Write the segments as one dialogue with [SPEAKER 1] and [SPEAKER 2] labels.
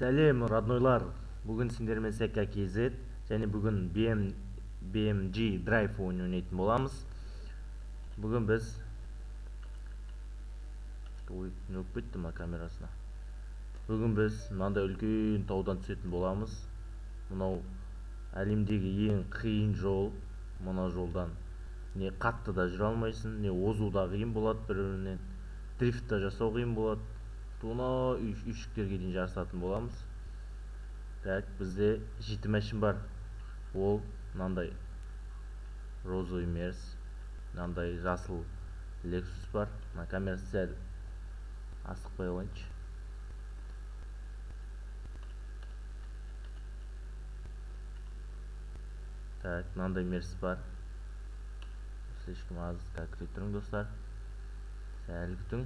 [SPEAKER 1] Сәлем, роднойлар! Бүгін сендермен Сека KZ және бүгін BMG Drive ойынын ойнайтын боламыз. Бүгін біз ой, не болып кетті мына камерасына. Бүгін біз мынандай үлкен таудан түсетін боламыз. Мынау әлемдегі ең қиын жол. Мына жолдан не қатты да жүре алмайсың, не озу да қиын болады бір-бірінен. Дрифт та жасау қиын болады. Туна үйшіктерге дейін жарысатын боламыз. Так, бізде 7 машин бар. Ол мынандай розовый Мерс, мынандай жасыл Lexus бар. Мына камерасы сәл асықпай алайыншы. Так, мынандай Мерс бар. Слишком аз, так, күте тұрың, достар. Сәл күтің.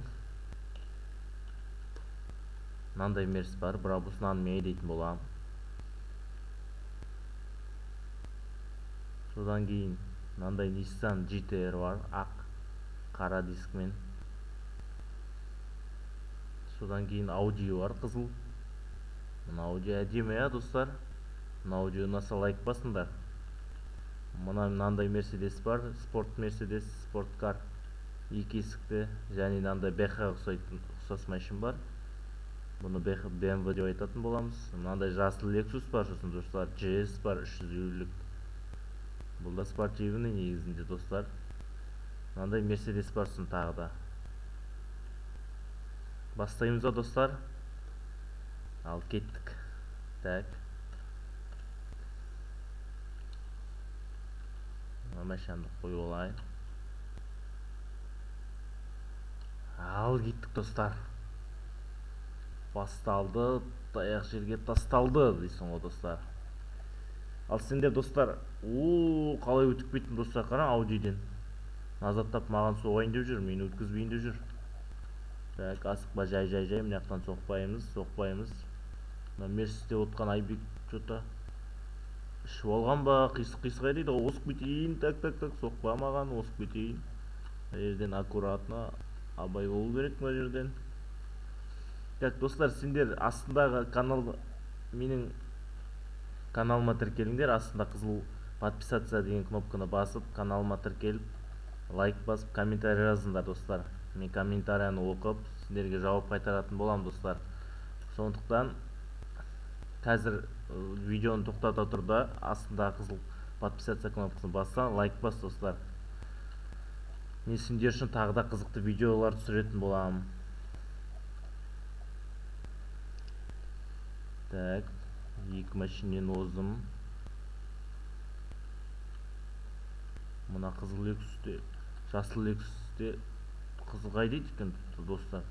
[SPEAKER 1] Мынандай Мерс бар, Брабусынан мен дейтін боламын. Содан кейін мынандай Nissan GT-R бар, ақ қара дискмен. Содан кейін Audi бар, қызыл. Мына Audi әдемі, иә, достар. Мына Audi ұнаса лайк басыңдар. Мына мынандай Mercedes бар, спорт Mercedes, спорткар, екі есікті, және мынандай BH ұқсайтын ұқсас машин бар. Бұны BMW деп айтатын боламыз. Мынандай жасыл Lexus бар, сосын достар GS бар, 350-лік. Бұл да спортивный негізінде, достар. Мынандай Mercedes бар, сосын тағы да. Бастаймыз ба, достар? Ал кеттік. Так. Мына машинамды қойып алайын. Ал кеттік, достар. Басталды, таяқ жерге тасталды дейсің ғой, достар. Ал сендер, достар, о, қалай өтіп кеттім, достар, қара Audиден. Назаттап маған соғайын деп жүр, мені өткізбейін деп жүр. Так, асықпа, жай, жай, жай, мына жақтан соқпаймыз, соқпаймыз. Мына Мерсте отқан Айбек что-то ішіп алған ба, қисық-қисық дейді ғой, озып кетейін, так, так, так, соқпа маған, озып кетейін. Мына жерден аккуратно, абай болу керек мына жерден. Так, достар, сендер астындағы канал, менің каналыма тіркеліңдер, астында қызыл подписаться деген кнопканы басып, каналыма тіркеліп, лайк басып, комментарий жазыңдар, достар. Мен комментарияны оқып, сендерге жауап қайтаратын боламын, достар. Сондықтан қазір видеоны тоқтата тұр да, астындағы қызыл подписаться кнопкасын басса, лайк бас, достар. Мен сендер үшін тағы да қызықты видеолар түсіретін боламын. Так, екі машинен оздым. Мына қызыл Lexus'те, жасыл Lexus'те қызыл қайда дейді екен, достар?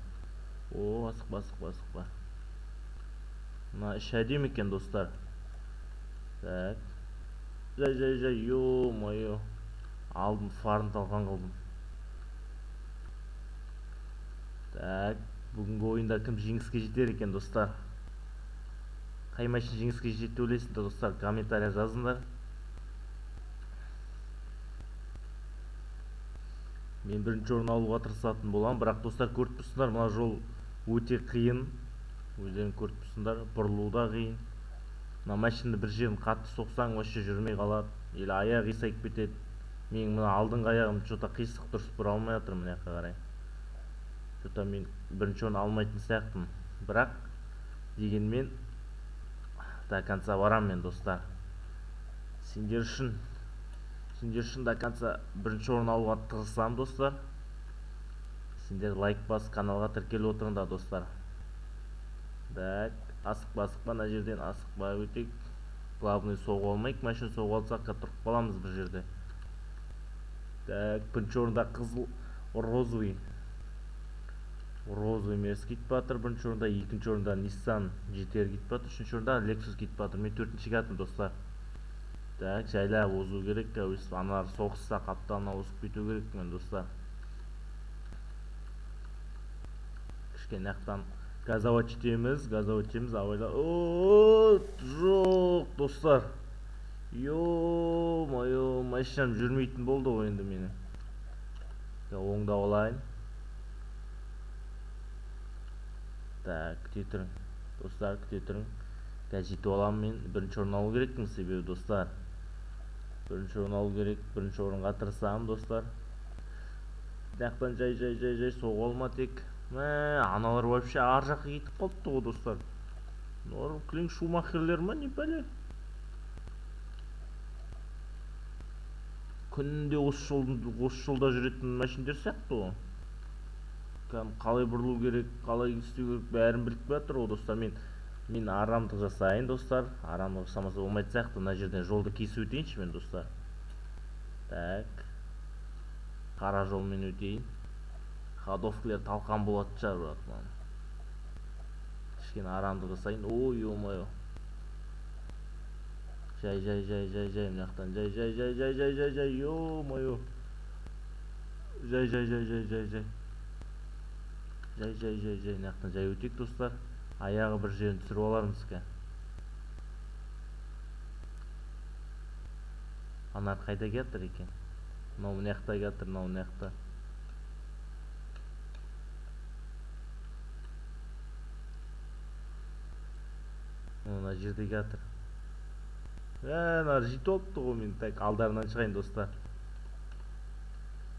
[SPEAKER 1] О, асықпа, асықпа, асықпа. Мына іші әдемі екен, достар. Так. Жай, жай, жай, ё-моё. Алдым, фарын талқан қылдым. Так, бүгінгі ойында кім жеңіске жетер екен, достар? Қай машина жеңіске жетеді деп ойлайсыңдар, достар? Комментария жазыңдар. Мен бірінші орын алуға тырысатын боламын, бірақ достар көріп тұрсыңдар, мына жол өте қиын. Өздерің көріп тұрсыңдар, бұрылу да қиын. Мына машинаны бір жерін қатты соқсаң, вообще жүрмей қалады, или аяғы қисайып кетеді. Менің мына алдыңғы аяғым что-то қисық, дұрыс бұра алмай жатыр мына жаққа қарай. Что-то мен бірінші орын алмайтын сияқтымын. Бірақ дегенмен до конца барамын мен, достар. Сендер үшін до конца бірінші орын алуға тырысамын, достар. Сендер лайк бас, каналға тіркеліп отырыңдар, достар. Так, асықпа, асықпа, мына жерден асықпа өтейік. Главный соғып алмайық, машина соғып алсақ, тұрып қаламыз бір жерде. Так, бірінші орында қызыл розовый. Розовый Мерс кетіп жатыр бірінші орында, екінші орында Nissan GT-R кетіп жатыр, үшінші орында Lexus кетіп жатыр. Мен төртінші келатырмын, достар. Так, жайлап озу керек, өстіп аналар соғысса қапталына озып кету керек мен, достар. Кішкене жақтан газовать етеміз, газовать етеміз, абайла. О, жоқ, достар. Ё-моё, машинам жүрмейтін болды ғой енді менің. Оңдап алайын. Так, күте тұрың. Достар, күте тұрың. Қазір жетіп аламын мен. Бірінші орын алу керекпін, себебі достар. Бірінші орын алу керек, бірінші орынға тырысамын, достар. Мына жай жай жай жай соғып алма тек. Мә, аналар вообще ар жаққа кетіп қалыпты ғой, достар. Олар кілең шумахерлер ма, не пәле? Күнде осы жолда жүретін машиндер сияқты ғой. Кәдімгі қалай бұрылу керек, қалай істеу керек, бәрін біліп жатыр ғой, достар. Мен арамдық жасайын, достар. Арамдық жасамаса болмайтын сияқты. Мына жерден жолды кесіп өтейінші мен, достар. Так. Қара жолмен өтейін. Ходовкілер талқан болатын шығар, бірақ маған. Кішкене арамдық жасайын. Ой, ё-моё. Жай, жай, жай, жай, жай, мына жақтан. Жай, жай, жай, жай, жай, жай, жай, ё-моё. Жай, жай, жай, жай, жай, жай. Жай, жай, жай, жай, мына жақтан жай өтейік, достар. Аяғы бір жерін түсіріп алармыз ка. Анар қайда келатыр екен? Мынау мына жақта келатыр, мынау мына жақта. Мына жерде келатыр. Ана жетіп алыпты ғой мен. Так, алдарынан шығайын, достар.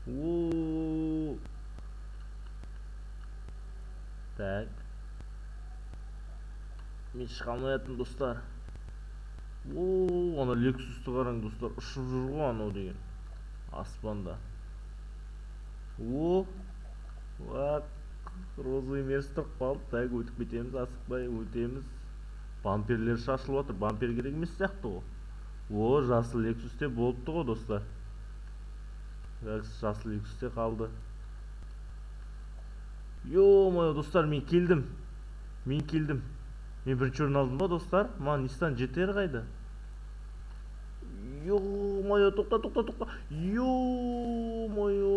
[SPEAKER 1] О! Так. Мен шыға алмай жатырмын, достар. О, ана Lexus'ты қараң, достар, ұшып жүр ғой анау деген. Аспанда. О! Уақ, розовый мерс тұрып қалды. Так, өтіп кетеміз, асықпай өтеміз. Бамперлер шашылып жатыр. Бампер керек емес сияқты ғой. О, жасыл Lexus'те болыпты ғой, достар. Жасыл Lexus'те қалды. Ё-моё, достар, мен келдім. Мен келдім. Мен бірінші орын алдым ба, достар? Маған Nissan GT-R қайда? Ё-моё, тоқта, тоқта, тоқта. Ё-моё.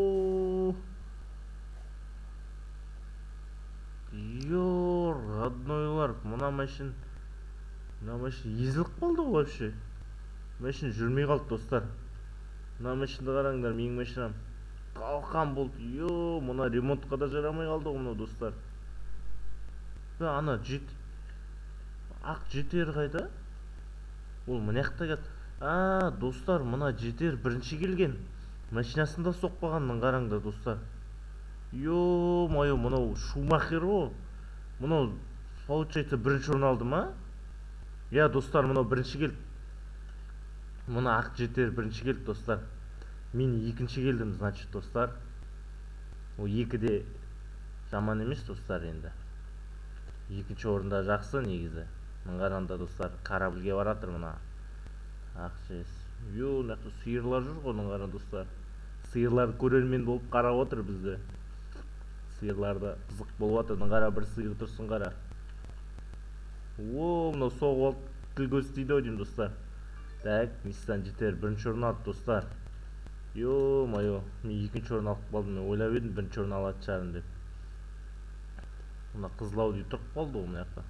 [SPEAKER 1] Ё, роднойлар, мына машин езіліп қалды ғой вообще. Машин жүрмей қалды, достар. Мына машинді қараңдар, менің машинам талқан болды. Ё, мына ремонтқа да жарамай қалды ғой мынау, достар. Ана ақ GT-R қайда? Ол мына жақта келді. А, достар, мына GT-R бірінші келген. Машинасын да соқпағанын қараңдар, достар. Ё-моё, мынау Шумахер ғой. Мынау, получается, бірінші орын алды ма? Я, достар, мынау бірінші келді. Мына ақ GT-R бірінші келді, достар. Мен екінші келдім, значит, достар. О, екі де жаман емес, достар, енді. Екінші орында жақсы негізі. Мына қараңдар, достар, корабльге баратыр мына. Ақ жес. Ё, мына жақта сиырлар жүр ғой, мына қараңдар, достар. Сиырлар көрермен болып қарап отыр бізді. Сиырлар да қызық болып жатыр. Мына қара, бір сиыр тұрсын, қара. О, мынау соғып алып тіл көз тиді ау деймін, достар. Так, Nissan GT-R бірінші орын алды, достар. Ё-моё, мен екінші орын алып қалдым. Мен ойлап едім бірінші орын алатын шығармын деп. Мына қызыл Ауди тұрып қалды ғой мына жақта.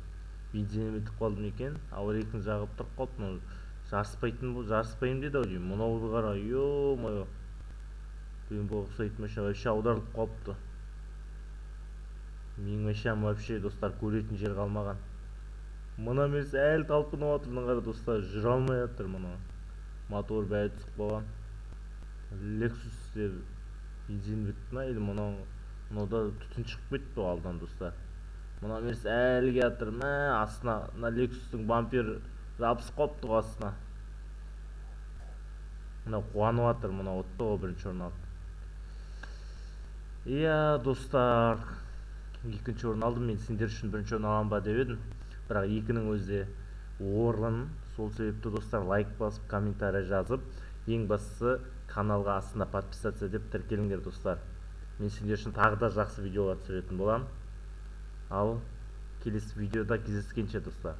[SPEAKER 1] Бензині бітіп қалды ма екен? Аварийканы жағып тұрып қалды. Мынау жарыспайтын бұл, жарыспаймын деді ау деймін. Мынауды қара, ё-моё. BMW ұқсайтын машина вообще аударылып қалыпты. Менің машинам вообще, достар, көретін жер қалмаған. Мына мерс әлі талпынып жатыр, мына қара, достар, жүре алмай жатыр мына. Мотор бәрі түсіп қалған. Lexus деп бензин бітті ма, или мынауда түтін шығып кетті ғой алдан, достар. Мына мерс әлі келатыр, мә, астына, мына Lexus'тың бампері жабысып қалыпты ғой астына. Мына қуанып жатыр, мына ұтты ғой, бірінші орын алды. Иә, достар, екінші орын алдым мен, сендер үшін бірінші орын аламын ба деп едім. Бірақ екінің өзі де орын. Сол себепті, достар, лайк басып, комментарий жазып, ең бастысы каналға астына подписаться деп тіркеліңдер, достар. Мен сендер үшін тағы да жақсы видеолар түсіретін боламын. Ал келесі видеода кездескенше, достар.